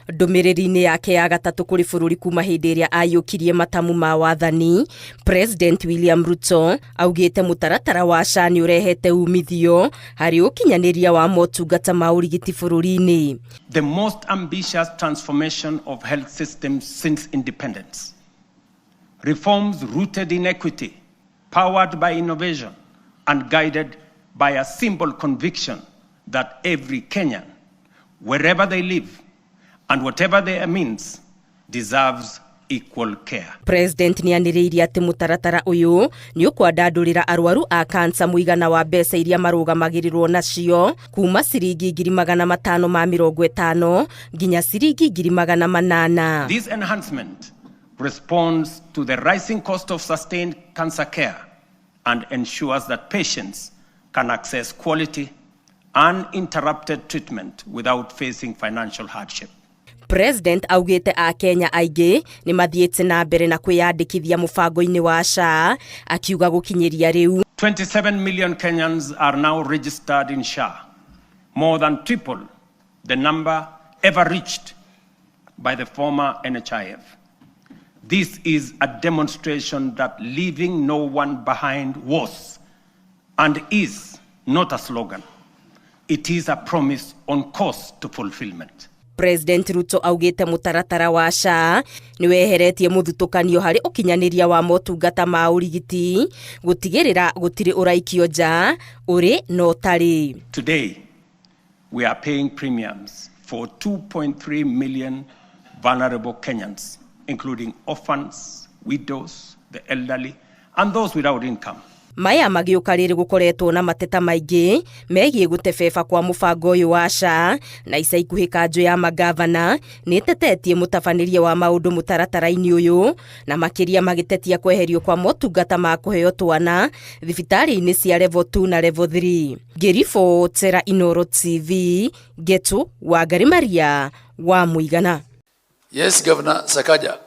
Ndũmĩrĩri-inĩ yake ya gatatũ kũrĩ bũrũri kuma hĩndĩ ĩrĩa aiyũkirie matamu ma wathani, President William Ruto augĩte mũtaratara wa SHA nĩ ũrehete umithio harĩ ũkinyanĩria wa motungata ma ũrigiti bũrũri-inĩ. The most ambitious transformation of health systems since independence. Reforms rooted in equity, powered by innovation, and guided by a simple conviction that every Kenyan, wherever they live and whatever their means, deserves equal care. President nĩ anĩrĩirie atĩ mũtaratara ũyũ nĩ ũkwandandũrĩra arwaru a kansa mũigana wa mbeca iria marũgamagĩrĩrwo nacio kuma ciringi 550,000 nginya ciringi 800,000. This enhancement responds to the rising cost of sustained cancer care and ensures that patients can access quality, uninterrupted treatment without facing financial hardship. President augĩte akenya aingĩ nĩ mathiĩte na mbere na kwĩyandĩkithia mũbango-inĩ wa SHA, akiuga gũkinyĩria rĩu 27 million Kenyans are now registered in SHA, more than triple the number ever reached by the former NHIF. This is a demonstration that leaving no one behind was and is not a slogan. It is a promise on course to fulfillment. President Ruto augĩte mũtaratara wa SHA nĩ weheretie mũthutũkanio harĩ ũkinyanĩria wa motungata ma ũrigiti, gũtigĩrĩra gũtirĩ ũraikio nja ũrĩ na ũtarĩ. Today, we are paying premiums for 2.3 million vulnerable Kenyans, including orphans, widows, the elderly, and those without income. Maya magĩũka rĩrĩ gũkoretwo na mateta maingĩ megiĩ gũtebeba kwa mũbango ũyũ wa SHA, na ica ikuhĩ kanjũ ya magavana nĩ ĩtetetie mũtabanĩrie wa maũndũ mũtaratara-inĩ ũyũ, na makĩria magĩtetia kweherio kwa motungata ma kũheo twana thibitarĩ-inĩ cia level 2 na level 3. Ngĩribotera Inooro TV, Ngetu Wangari Maria wa Mũigana. Yes, Governor Sakaja.